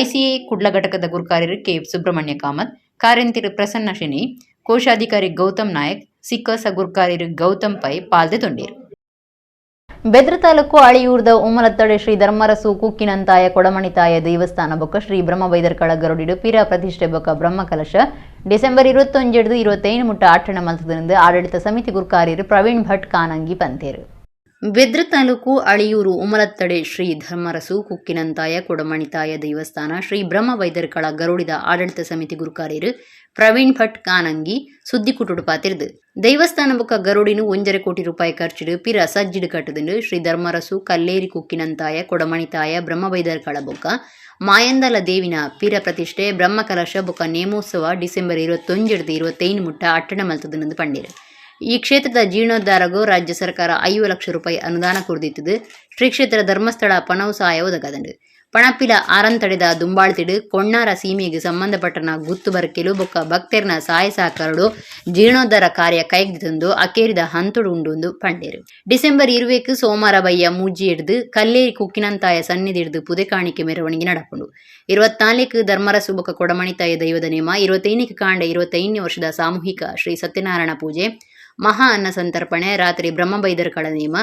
ಐಸಿಎ ಕುಡ್ಲ ಘಟಕದ ಗುರ್ಕಾರ್ಯರು ಕೆ ಸುಬ್ರಹ್ಮಣ್ಯ ಕಾಮತ್, ಕಾರ್ಯಂತಿರು ಪ್ರಸನ್ನ ಶೆಣೈ, ಕೋಶಾಧಿಕಾರಿ ಗೌತಮ್ ನಾಯಕ್, ಸಿಕ್ಕಸ ಗುರ್ಕಾರ್ಯರು ಗೌತಮ್ ಪೈ ಪಾಲ್ದೆ ತೊಂಡೀರು.
ಬೆದ್ರ ತಾಲೂಕು ಅಳಿಯೂರ್ದ ಉಮ್ಮಲತ್ತಡೆ ಶ್ರೀ ಧರ್ಮರಸು ಕುಕ್ಕಿನಂತಾಯ ಕೊಡಮಣಿತಾಯ ದೇವಸ್ಥಾನ ಬೊಕ್ಕ ಶ್ರೀ ಬ್ರಹ್ಮಬೈದರ್ಕಳ ಗರುಡಿಡು ಪೀರ ಪ್ರತಿಷ್ಠೆ ಬೊಕ್ಕ ಬ್ರಹ್ಮಕಲಶ ಡಿಸೆಂಬರ್ 21 25 ಮುಟ್ಟ ಆಚರಣೆ ಮಲ್ತದಿಂದ ಆಡಳಿತ ಸಮಿತಿ ಗುರ್ಕಾರ್ಯರು ಪ್ರವೀಣ್ ಭಟ್ ಕಾನಂಗಿ ಪಂತೇರು.
ಬೆದ್ರ ತಾಲೂಕು ಅಳಿಯೂರು ಉಮಲತ್ತಡೆ ಶ್ರೀ ಧರ್ಮರಸು ಕುಕ್ಕಿನಂತಾಯ ಕೊಡಮಣಿತಾಯ ದೇವಸ್ಥಾನ ಶ್ರೀ ಬ್ರಹ್ಮ ವೈದ್ಯರ್ಕಳ ಗರುಡಿದ ಆಡಳಿತ ಸಮಿತಿ ಗುರುಕಾರ್ಯರು ಪ್ರವೀಣ್ ಭಟ್ ಕಾನಂಗಿ ಸುದ್ದಿ ಕುಟುಡು ಪಾತಿರ್ದು ದೇವಸ್ಥಾನ ಬೊಕ್ಕ ಗರುಡಿನು 1.5 ಕೋಟಿ ರೂಪಾಯಿ ಖರ್ಚಿಡು ಪಿರ ಸಜ್ಜಿಡು ಕಟ್ಟುದುಂಡು. ಶ್ರೀ ಧರ್ಮರಸು ಕಲ್ಲೇರಿ ಕುಕ್ಕಿನಂತಾಯ ಕೊಡಮಣಿತಾಯ ಬ್ರಹ್ಮಬೈದರ್ಕಳ ಬೊಕ್ಕ ಮಾಯಂದಲ ದೇವಿನ ಪಿರ ಪ್ರತಿಷ್ಠೆ, ಬ್ರಹ್ಮಕಲಶ ಬೊಕ್ಕ ನೇಮೋತ್ಸವ ಡಿಸೆಂಬರ್ 21 25 ಮುಟ್ಟ ಅಟ್ಟಣ ಮಲ್ತುದುಂದು ಪಂಡಿರು. ಈ ಕ್ಷೇತ್ರದ ಜೀರ್ಣೋದ್ಧಾರಗೂ ರಾಜ್ಯ ಸರ್ಕಾರ 50 ಲಕ್ಷ ರೂಪಾಯಿ ಅನುದಾನ ಕೊರ್ದಿತ್ತದು. ಶ್ರೀ ಕ್ಷೇತ್ರ ಧರ್ಮಸ್ಥಳ ಪಣವು ಸಹಾಯ ಒದಗದಂಡು. ಪಣಪಿಲ ಆರಂತಡೆದ ದುಂಬಾಳ್ತಿಡು ಕೊಣ್ಣಾರ ಸೀಮೆಗೆ ಸಂಬಂಧಪಟ್ಟನ ಗುತ್ತು ಬರ್ಕೆಲು ಬೊಕ್ಕ ಭಕ್ತೆರ್ನ ಸಹಾಯ ಸಹಕಾರಡು ಜೀರ್ಣೋದ್ಧಾರ ಕಾರ್ಯ ಕೈಗ್ದಿತಂದು ಅಕೇರಿದ ಹಂತುಡು ಉಂಡುಂದು ಪಂಡೇರು. ಡಿಸೆಂಬರ್ 20ಕ್ಕೆ ಸೋಮವಾರ ಬಯ್ಯ ಮೂಜಿ ಹಿಡ್ದು ಕಲ್ಲೇರಿ ಕುಕ್ಕಿನಂತಾಯ ಸನ್ನಿಧಿ ಹಿಡ್ದು ಪುದೆ ಕಾಣಿಕೆ ಮೆರವಣಿಗೆ ನಡಪುಂಡು. 24ಕ್ಕೆ ಧರ್ಮರಸು ಬೊಕ್ಕ ಕೊಡಮಣಿತಾಯ ದೈವದ ನೇಮ. 25ಕ್ಕೆ ಕಾಂಡೆ 25ನೇ ವರ್ಷದ ಸಾಮೂಹಿಕ ಶ್ರೀ ಸತ್ಯನಾರಾಯಣ ಪೂಜೆ, ಮಹಾ ಅನ್ನ ಸಂತರ್ಪಣೆ, ರಾತ್ರಿ ಬ್ರಹ್ಮಬೈದರ್ಕಳ ನೇಮ,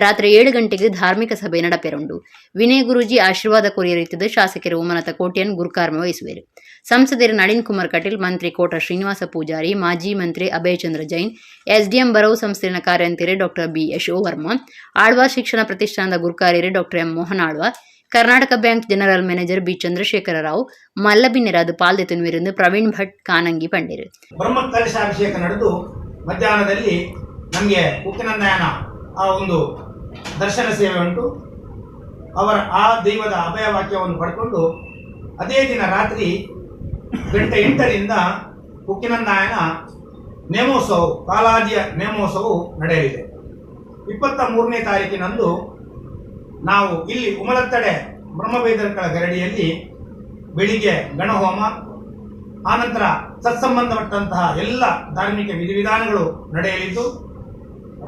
ರಾತ್ರಿ 7 ಗಂಟೆಗೆ ಧಾರ್ಮಿಕ ಸಭೆ ನಡಪೆರುಂಡು. ವಿನಯ್ ಗುರೂಜಿ ಆಶೀರ್ವಾದ ಕೊರಿಯರಿತ್ತದು ಶಾಸಕರು ಉಮಾನಾಥ ಕೋಟ್ಯಾನ್ ಗುರುಕಾರ್ಮ ವಹಿಸುವರು. ಸಂಸದರು ನಳಿನ್ ಕುಮಾರ್ ಕಟೀಲ್, ಮಂತ್ರಿ ಕೋಟ ಶ್ರೀನಿವಾಸ ಪೂಜಾರಿ, ಮಾಜಿ ಮಂತ್ರಿ ಅಭಯಚಂದ್ರ ಜೈನ್, ಎಸ್ಡಿಎಂ ಬರವು ಸಂಸ್ಥೆಯ ಕಾರ್ಯಂತಿರು ಡಾಕ್ಟರ್ ಬಿ ಯಶೋವರ್ಮ, ಆಳ್ವಾಸ್ ಶಿಕ್ಷಣ ಪ್ರತಿಷ್ಠಾನದ ಗುರುಕಾರ್ಯರು doctor M Mohan Alva, Karnataka bank general manager B Chandrashekara Rao ಮಲ್ಲಬಿನ್ನೆರಾದ್ ಪಾಲ್ದೆತುನ್ವಿருந்து ಪ್ರವೀಣ್ ಭಟ್ ಕಾನಂಗಿ ಪಂಡಿರು.
ಬ್ರಹ್ಮಕಲಶಾಭಿಷೇಕ ನಡೆದು ಮಧ್ಯಾಹ್ನದಲ್ಲಿ ನಮಗೆ ಉಕ್ಕಿನಂದಾಯನ ಆ ಒಂದು ದರ್ಶನ ಸೇವೆ ಉಂಟು. ಅವರ ಆ ದೈವದ ಅಭಯ ವಾಕ್ಯವನ್ನು ಪಡ್ಕೊಂಡು ಅದೇ ದಿನ ರಾತ್ರಿ ಗಂಟೆ 8ರಿಂದ ಉಕ್ಕಿನಂದಾಯನ ನೇಮೋತ್ಸವ, ಕಾಲಾದಿಯ ನೇಮೋತ್ಸವವು ನಡೆಯಲಿದೆ. 23ನೇ ತಾರೀಕಿನಂದು ನಾವು ಇಲ್ಲಿ ಉಮಲತ್ತಡೆ ಬ್ರಹ್ಮಬೇದರ್ಕಳ ಗರಡಿಯಲ್ಲಿ ಬೆಳಿಗ್ಗೆ ಗಣಹೋಮ, ಆನಂತರ ಸತ್ಸಂಬಂಧಪಟ್ಟಂತಹ ಎಲ್ಲ ಧಾರ್ಮಿಕ ವಿಧಿವಿಧಾನಗಳು ನಡೆಯಲಿದ್ದು,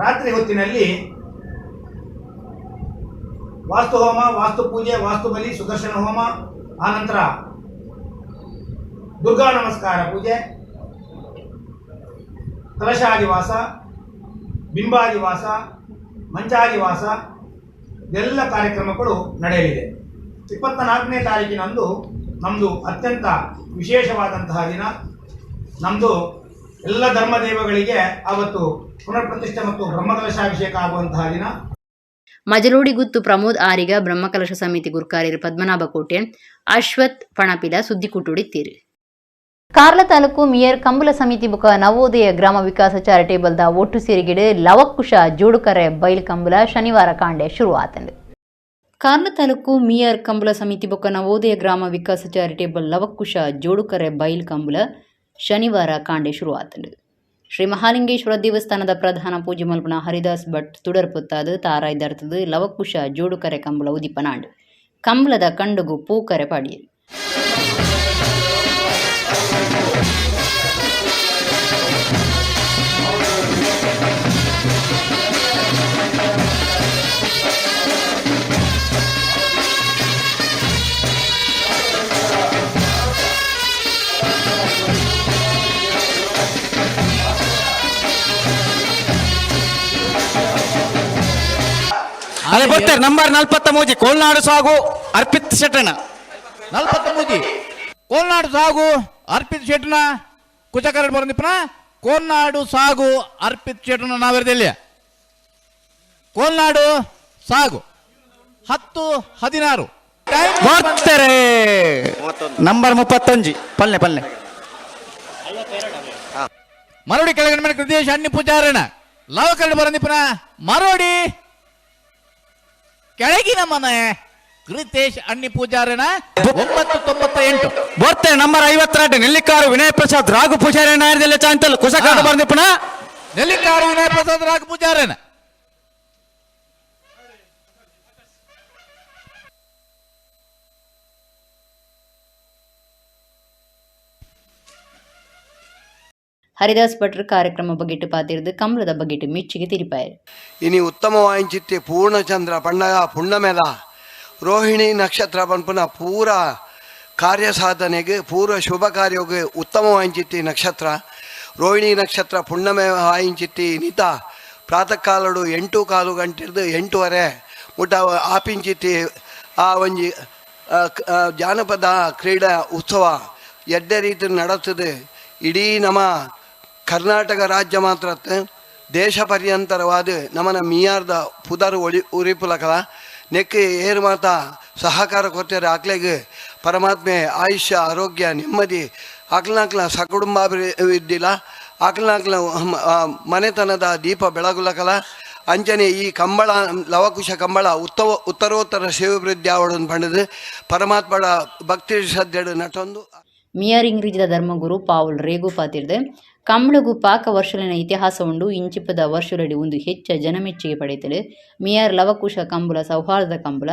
ರಾತ್ರಿ ಹೊತ್ತಿನಲ್ಲಿ ವಾಸ್ತುಹೋಮ, ವಾಸ್ತುಪೂಜೆ, ವಾಸ್ತುಬಲಿ, ಸುದರ್ಶನ ಹೋಮ, ಆನಂತರ ದುರ್ಗಾ ನಮಸ್ಕಾರ ಪೂಜೆ, ಕಲಶಾದಿವಾಸ, ಬಿಂಬಾದಿವಾಸ, ಮಂಚಾದಿವಾಸ ಎಲ್ಲ ಕಾರ್ಯಕ್ರಮಗಳು ನಡೆಯಲಿದೆ. 24ನೇ ತಾರೀಕಿನಂದು ನಮ್ಮದು ಅತ್ಯಂತ ವಿಶೇಷವಾದಂತಹ ದಿನ. ನಮ್ಮದು ಎಲ್ಲ ಧರ್ಮದೇವಗಳಿಗೆ ಆವತ್ತು ಪುನರ್ಪ್ರತಿಷ್ಠೆ ಮತ್ತು ಬ್ರಹ್ಮಕಲಶಾಭಿಷೇಕ ಆಗುವಂತಹ ದಿನ.
ಮಜಲೋಡಿ ಗುತ್ತು ಪ್ರಮೋದ್ ಆರಿಗ, ಬ್ರಹ್ಮಕಲಶ ಸಮಿತಿ ಗುರ್ಕಾರ್ಯರು ಪದ್ಮನಾಭ ಕೋಟೆ, ಅಶ್ವಥ್ ಪಣಪಿಲ ಸುದ್ದಿಕೂಟುಡಿತ್ತೀರು.
ಕಾರ್ಲ ತಾಲೂಕು ಮಿಯರ್ ಕಂಬುಲ ಸಮಿತಿ ಬುಕ ನವೋದಯ ಗ್ರಾಮ ವಿಕಾಸ ಚಾರಿಟೇಬಲ್ the ಒಟ್ಟು ಸೇರಿಗಿಡು ಲವಕುಶ ಜೋಡುಕರೆ ಬೈಲ್ ಕಂಬುಲ ಶನಿವಾರ ಕಾಂಡೆ ಶುರುವಾತಂಡು.
ಕಾರ್ಲ ತಾಲೂಕು ಮಿಯರ್ ಕಂಬುಲ ಸಮಿತಿ ಬೊಕ್ಕ ನವೋದಯ ಗ್ರಾಮ ವಿಕಾಸ ಚಾರಿಟೇಬಲ್ ಲವಕುಶ ಜೋಡುಕರೆ ಬೈಲ್ ಕಂಬುಲ ಶನಿವಾರ ಕಾಂಡೆ ಶುರುವಾತಂಡು. ಶ್ರೀ ಮಹಾಲಿಂಗೇಶ್ವರ ದೇವಸ್ಥಾನದ ಪ್ರಧಾನ ಪೂಜೆ ಮಲ್ಪನ ಹರಿದಾಸ್ ಭಟ್ ತುಡರ್ ಪೊತ್ತಾದು ತಾರಾಯ್ದರ್ತದು ಲವಕುಶ ಜೋಡುಕರೆ ಕಂಬುಲ ಉದಿಪನಾಂಡು ಕಂಬುಲದ ಕಂಡುಗು ಪೂಕರೆ ಪಾಡಿಯರು.
ಅದೇ ಬರ್ತಾರೆ ನಂಬರ್ 43 ಕೋಲ್ನಾಡು ಸಾಗು ಅರ್ಪಿತ್ ಶೆಟ್ಟಣ.
43 ಕೋಲ್ನಾಡು ಸಾಗು ಅರ್ಪಿತ್ ಶೆಟ್ಟನ ಕುಚಕರಡ್ ಬರಂದಿಪ್ಪನ ಕೋಲ್ನಾಡು ಸಾಗು ಅರ್ಪಿತ್ ಶೆಟ್ಟನ ನಾವೆರದಲ್ಲಿ ಕೋಲ್ನಾಡು ಸಾಗು 10-16
ಬರ್ತಾರೆ ನಂಬರ್ 31 ಪಲ್ಲೆ ಪಲ್ಲೆ.
ಮರೋಡಿ ಕೆಳಗಡೆ ಮೇಲೆ ಕೃತೇಶ್ ಅಣ್ಣಿ ಪೂಜಾರಣ ಲವಕರಣ ಬರಂದಿಪ್ಪನ ಮರೋಡಿ ಕೆಳಗಿನ ಮನೆ ಕೃತೇಶ್ ಅಣ್ಣಿ ಪೂಜಾರಣ 9-98.
ಬರ್ತಾರೆ ನಂಬರ್ 52 ನೆಲ್ಲಿಕಾರು ವಿನಯ ಪ್ರಸಾದ್ ರಾಘು ಪೂಜಾರಿ ನಾಯರದಲ್ಲೇ ಚಾಂತಲ್ ಕುಸಕಾಡು ಬಂದಿಪ್ಪನ
ನೆಲ್ಲಿಕಾರು ವಿನಯ ಪ್ರಸಾದ್ ರಾಘು ಪೂಜಾರಣ.
ಹರಿದಾಸ್ ಭಟ್ರು ಕಾರ್ಯಕ್ರಮ ಬಗೆಟ್ಟು ಪಾತಿರ್ದು ಕಂಬಳದ ಬಗೆಟ್ಟು ಮೆಚ್ಚುಗೆ ತಿರಿಪಾಯರು.
ಇನಿ ಉತ್ತಮವಾಯಿಂಚಿತ್ತಿ ಪೂರ್ಣಚಂದ್ರ ಪಣ್ಣಗ ಪುಣ್ಣಮೆಲ ರೋಹಿಣಿ ನಕ್ಷತ್ರ ಪನ್ಪುನ ಪೂರ ಕಾರ್ಯ ಸಾಧನೆಗೆ ಪೂರ್ವ ಶುಭ ಕಾರ್ಯಕ್ಕೆ ಉತ್ತಮವಾಯಿಂಚಿತ್ತಿ ನಕ್ಷತ್ರ ರೋಹಿಣಿ ನಕ್ಷತ್ರ ಪುಣ್ಣಮೆ ವಾಯಿಂಚಿತ್ತಿ ನಿತ ಪ್ರಾತಃ ಕಾಲಡು 8:15 ಗಂಟೆರ್ದು 8:30 ಮುಟ ಆಪಿಂಚಿತ್ತಿ ಆ ಒಂಜಿ ಜಾನಪದ ಕ್ರೀಡಾ ಉತ್ಸವ ಎಡ್ಡೆ ರೀತಿ ನಡತದೆ. ಇಡೀ ನಮ್ಮ ಕರ್ನಾಟಕ ರಾಜ್ಯ ಮಾತ್ರ ದೇಶ ಪರ್ಯಂತರವಾದ ನಮ್ಮನ ಮಿಯಾರ್ದ ಪುದರ್ ಒಳಿ ಉರಿಪುಲಕಲ ನೆಕ್ ಏರು ಮಾತ ಸಹಕಾರ ಕೊಡ್ತಾರೆ. ಆಕ್ಲೆಗ್ ಪರಮಾತ್ಮೆ ಆಯುಷ್ಯ ಆರೋಗ್ಯ ನೆಮ್ಮದಿ ಆಕ್ಲನಾಕ್ಲ ಸಕುಟುಂಬಾಭಿವೃದ್ಧಿಲ ಆಕ್ಲನಾಕ್ಲ ಮನೆತನದ ದೀಪ ಬೆಳಗುಲಕಲ ಅಂಚನೆ ಈ ಕಂಬಳ ಲವಕುಶ ಕಂಬಳ ಉತ್ತರೋತ್ತರ ಸೇವಾಭಿವೃದ್ಧಿ ಆವಡನ್ನು ಪಂಡದು ಪರಮಾತ್ಮಡ ಭಕ್ತಿ ಶ್ರದ್ಧೆಡು ನಟೊಂದು.
ಮಿಯರ್ ಇಂಗ್ರಿಜಿದ ಧರ್ಮಗುರು ಪಾವುಲ್ ರೇಗು ಪಾತಿರ್ದು ಕಂಬಳಗು ಪಾಕ ವರ್ಷಲಿನ ಇತಿಹಾಸ ಉಂಡು ಇಂಚಿಪದ ವರ್ಷಲಡಿ ಒಂದು ಹೆಚ್ಚ ಜನಮೆಚ್ಚುಗೆ ಪಡೆಯುತ್ತದೆ. ಮಿಯರ್ ಲವಕುಶ ಕಂಬುಲ ಸೌಹಾರ್ದ ಕಂಬುಲ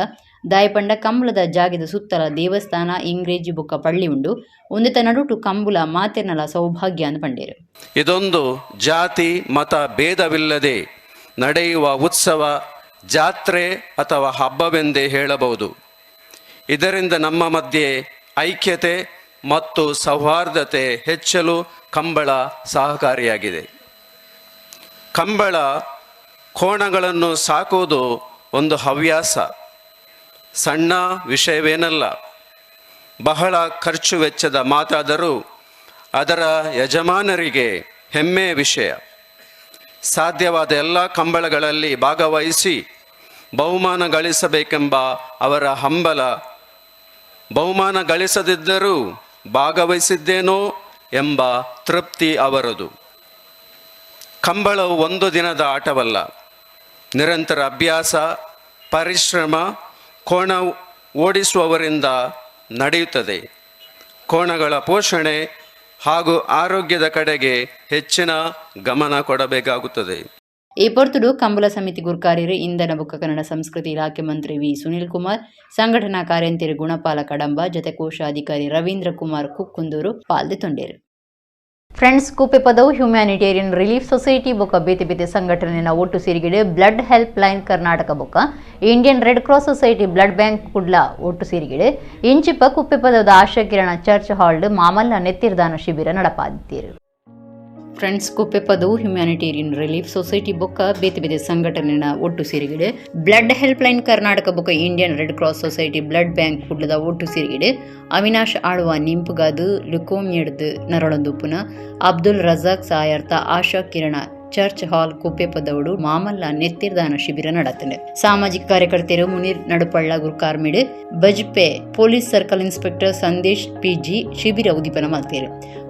ದಾಯಪಂಡ ಕಂಬಳದ ಜಾಗದ ಸುತ್ತಲ ದೇವಸ್ಥಾನ ಇಂಗ್ರೇಜಿ ಬೊಕ್ಕ ಪಳ್ಳಿ ಉಂಡು ಒಂದಿತ ನಡುಟು ಕಂಬುಲ ಮಾತೆರ್ನಲ ಸೌಭಾಗ್ಯ ಅಂದ್ ಪಂಡೇರು.
ಇದೊಂದು ಜಾತಿ ಮತ ಭೇದವಿಲ್ಲದೆ ನಡೆಯುವ ಉತ್ಸವ, ಜಾತ್ರೆ ಅಥವಾ ಹಬ್ಬವೆಂದೇ ಹೇಳಬಹುದು. ಇದರಿಂದ ನಮ್ಮ ಮಧ್ಯೆ ಐಕ್ಯತೆ ಮತ್ತು ಸೌಹಾರ್ದತೆ ಹೆಚ್ಚಲು ಕಂಬಳ ಸಹಕಾರಿಯಾಗಿದೆ. ಕಂಬಳ ಕೋಣಗಳನ್ನು ಸಾಕುವುದು ಒಂದು ಹವ್ಯಾಸ, ಸಣ್ಣ ವಿಷಯವೇನಲ್ಲ. ಬಹಳ ಖರ್ಚು ವೆಚ್ಚದ ಮಾತಾದರೂ ಅದರ ಯಜಮಾನರಿಗೆ ಹೆಮ್ಮೆಯ ವಿಷಯ. ಸಾಧ್ಯವಾದ ಎಲ್ಲ ಕಂಬಳಗಳಲ್ಲಿ ಭಾಗವಹಿಸಿ ಬಹುಮಾನ ಗಳಿಸಬೇಕೆಂಬ ಅವರ ಹಂಬಲ, ಬಹುಮಾನ ಗಳಿಸದಿದ್ದರೂ ಭಾಗವಹಿಸಿದ್ದೇನೋ ಎಂಬ ತೃಪ್ತಿ ಅವರದು. ಕಂಬಳವು ಒಂದು ದಿನದ ಆಟವಲ್ಲ. ನಿರಂತರ ಅಭ್ಯಾಸ, ಪರಿಶ್ರಮ, ಕೋಣ ಓಡಿಸುವವರಿಂದ ನಡೆಯುತ್ತದೆ. ಕೋಣಗಳ ಪೋಷಣೆ ಹಾಗೂ ಆರೋಗ್ಯದ ಕಡೆಗೆ ಹೆಚ್ಚಿನ ಗಮನ ಕೊಡಬೇಕಾಗುತ್ತದೆ.
ಈ ಪೊರ್ತುಡು ಕಂಬಳ ಸಮಿತಿ ಗುರ್ಕಾರ್ಯರು ಇಂಧನ ಬೊಕ್ಕ ಕನ್ನಡ ಸಂಸ್ಕೃತಿ ಇಲಾಖೆ ಮಂತ್ರಿ ವಿ ಸುನಿಲ್ ಕುಮಾರ್, ಸಂಘಟನಾ ಕಾರ್ಯಂತೆರ್ ಗುಣಪಾಲ ಕಡಂಬ, ಜತೆ ಕೋಶಾಧಿಕಾರಿ ರವೀಂದ್ರ ಕುಮಾರ್ ಕುಕ್ಕುಂದೂರು ಪಾಲ್ದೆತೊಂಡೆರು.
Friends Kupepadavu humanitarian relief society ಬೊಕ್ಕ ಬೇತೆ ಬೇತೆ ಸಂಘಟನೆಯ ಒಟ್ಟು ಸೇರಿಗೆಡೆ ಬ್ಲಡ್ ಹೆಲ್ಪ್ ಲೈನ್ ಕರ್ನಾಟಕ ಬೊಕ್ಕ Indian Red Cross Society blood bank Kudla ಒಟ್ಟು ಸೇರಿಗೆಡೆ ಇಂಚಿಪ ಕುಪ್ಪೆಪದದ ಆಶಾಕಿರಣ ಚರ್ಚ್ ಹಾಲ್ಡ್ ಮಾಮಲ್ಲ ನೆತ್ತಿರ್ದಾನ ಶಿಬಿರ ನಡಪಾದಿತ್ತೀರು.
Friends Kuppepadavu humanitarian relief society ಬೊಕ್ಕ ಬೇತೆ ಬೇತೆ ಸಂಘಟನೆಯ ಒಟ್ಟು ಸೇರಿಗೆಡೆ ಬ್ಲಡ್ ಹೆಲ್ಪ್ ಲೈನ್ ಕರ್ನಾಟಕ ಬೊಕ್ಕ Indian Red Cross Society blood bank ಕುಡ್ಲದ ಒಟ್ಟು ಸೇರಿಗೆಡೆ ಅವಿನಾಶ್ ಆಳ್ವ ನಿಂಪುಗಾದು ಲುಕೋಮಿಯಡ್ದು ನರಳೊಂದುಪ್ಪುನ ಅಬ್ದುಲ್ ರಜಾಕ್ ಸಾಯರ್ತ ಆಶಾ ಕಿರಣ ಚರ್ಚ್ ಹಾಲ್ ಕುಪ್ಪೆಪದವುಡು ಮಾಮಲ್ಲ ನೆತ್ತಿರ್ದಾನ ಶಿಬಿರ ನಡತಂಡೆ. ಸಾಮಾಜಿಕ ಕಾರ್ಯಕರ್ತೆಯರು Munir ನಡುಪಳ್ಳ ಗುರ್ಕಾರ್ಮಿಡ್ Bajpe police circle inspector Sandesh PG ಶಿಬಿರ ಉದ್ದೀಪನ ಮಲ್ತೇರು.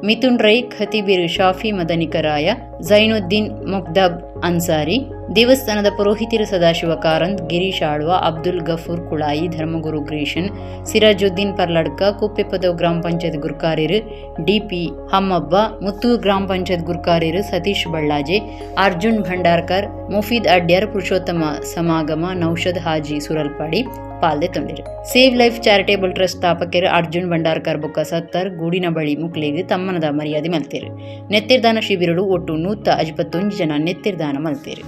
ಮಿಥುನ್ ರೈ, ಖತೀಬೀರ್ ಶಾಫಿ ಮದನಿಕರಾಯ, ಜೈನುದ್ದೀನ್ ಮುಕ್ದಬ್ ಅನ್ಸಾರಿ, ದೇವಸ್ಥಾನದ ಪುರೋಹಿತರು ಸದಾಶಿವ ಕಾರಂತ್, ಗಿರೀಶ್ ಆಳ್ವ, ಅಬ್ದುಲ್ ಗಫೂರ್ ಕುಳಾಯಿ, ಧರ್ಮಗುರು ಗ್ರೀಷನ್, ಸಿರಾಜುದ್ದೀನ್ ಪರ್ಲಡ್ಕ, ಕುಪ್ಪೆಪದವು ಗ್ರಾಮ ಪಂಚಾಯತ್ ಗುರ್ಕಾರ್ಯರು ಡಿಪಿ ಹಮ್ಮಬ್ಬ, ಮುತ್ತೂರು ಗ್ರಾಮ ಪಂಚಾಯತ್ ಗುರ್ಕಾರ್ಯರು ಸತೀಶ್ ಬಳ್ಳಾಜೆ, ಅರ್ಜುನ್ ಭಂಡಾರ್ಕರ್, ಮುಫೀದ್ ಅಡ್ಯಾರ್, ಪುರುಷೋತ್ತಮ ಸಮಾಗಮ, ನೌಷದ್ ಹಾಜಿ ಸುರಲ್ಪಾಡಿ ಪಾಲ್ದೆ ತೊಂಡಿರು. ಸೇವ್ ಲೈಫ್ ಚಾರಿಟೇಬಲ್ ಟ್ರಸ್ಟ್ ಸ್ಥಾಪಕರು ಅರ್ಜುನ್ ಭಂಡಾರ್ಕರ್ ಬೊಕ್ಕ ಸತ್ತರ್ ಗೂಡಿನ ಬಳಿ ಮುಕ್ಲೇಗ್ ತಮ್ಮನದ ಮರ್ಯಾದೆ ಮಲ್ತೇರು. ನೆತ್ತಿರ್ದಾನ ಶಿಬಿರಡು ಒಟ್ಟು 151 ಜನ ನೆತ್ತಿರ್ದಾನ ಮಲ್ತೇರು.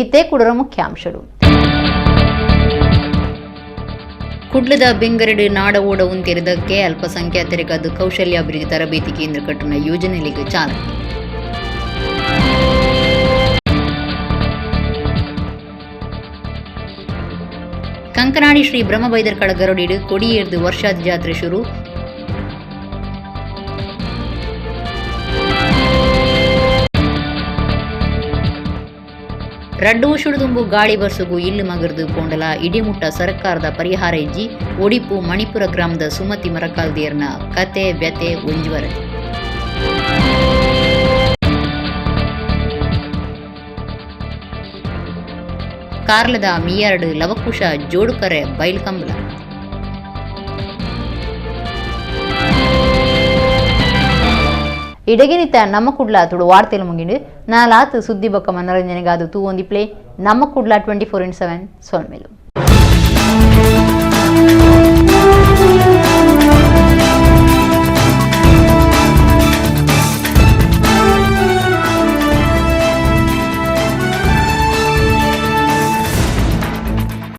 ಇತ್ತೆ ಕುಡರ ಮುಖ್ಯಾಂಶಗಳು.
ಕುಡ್ಲದ ಬೆಂಗರಡು ನಾಡ ಓಡ ಉಂತೆರೆದಕ್ಕೆ ಅಲ್ಪಸಂಖ್ಯಾತರಿಗಾದ ಕೌಶಲ್ಯಾಭಿವೃದ್ಧಿ ತರಬೇತಿ ಕೇಂದ್ರ ಕಟ್ಟುವ ಯೋಜನೆಗೆ ಚಾಲನೆ. ಕಂಕನಾಡಿ ಶ್ರೀ ಬ್ರಹ್ಮಬೈದರ್ಕಳ ಗರುಡಿಡು ಕೊಡಿಯೇರ್ದು ವರ್ಷಾದಿ ಜಾತ್ರೆ ಶುರು. ರಡ್ಡು ದುಂಬು ಗಾಳಿ ಬರ್ಸುಗು ಇಲ್ಲು ಮಗರ್ದು ಪೋಂಡಲ ಇಡಿಮುಟ್ಟ ಸರ್ಕಾರದ ಪರಿಹಾರ ಇಜ್ಜಿ. ಒಡಿಪು ಮಣಿಪುರ ಗ್ರಾಮದ ಸುಮತಿ ಮರಕಾಲ್ದಿಯರ್ನ ಕತೆ ವ್ಯತೆ ಒಂಜುವರದಿ. ಕಾರ್ಲದ ಮಿಯಾರ್ಡ್ ಲವಕುಶ ಜೋಡುಕರೆ ಬೈಲ್ಕಂಬಲ.
ಇಡಗಿನಿತ ನಮ್ಮ ಕುಡ್ಲ ತುಳು ವಾರ್ತೆಲು ಮುಗಿಂಡು ನಾಲಾತು ಸುದ್ದಿ ಬೊಕ್ಕ ಮನೋರಂಜನೆಗಾದು ತೂ ಒಂದಿ ಪ್ಲೇ ನಮ್ಮ ಕುಡ್ಲ 24x7 ಸೊಲ್ಮೆಲು.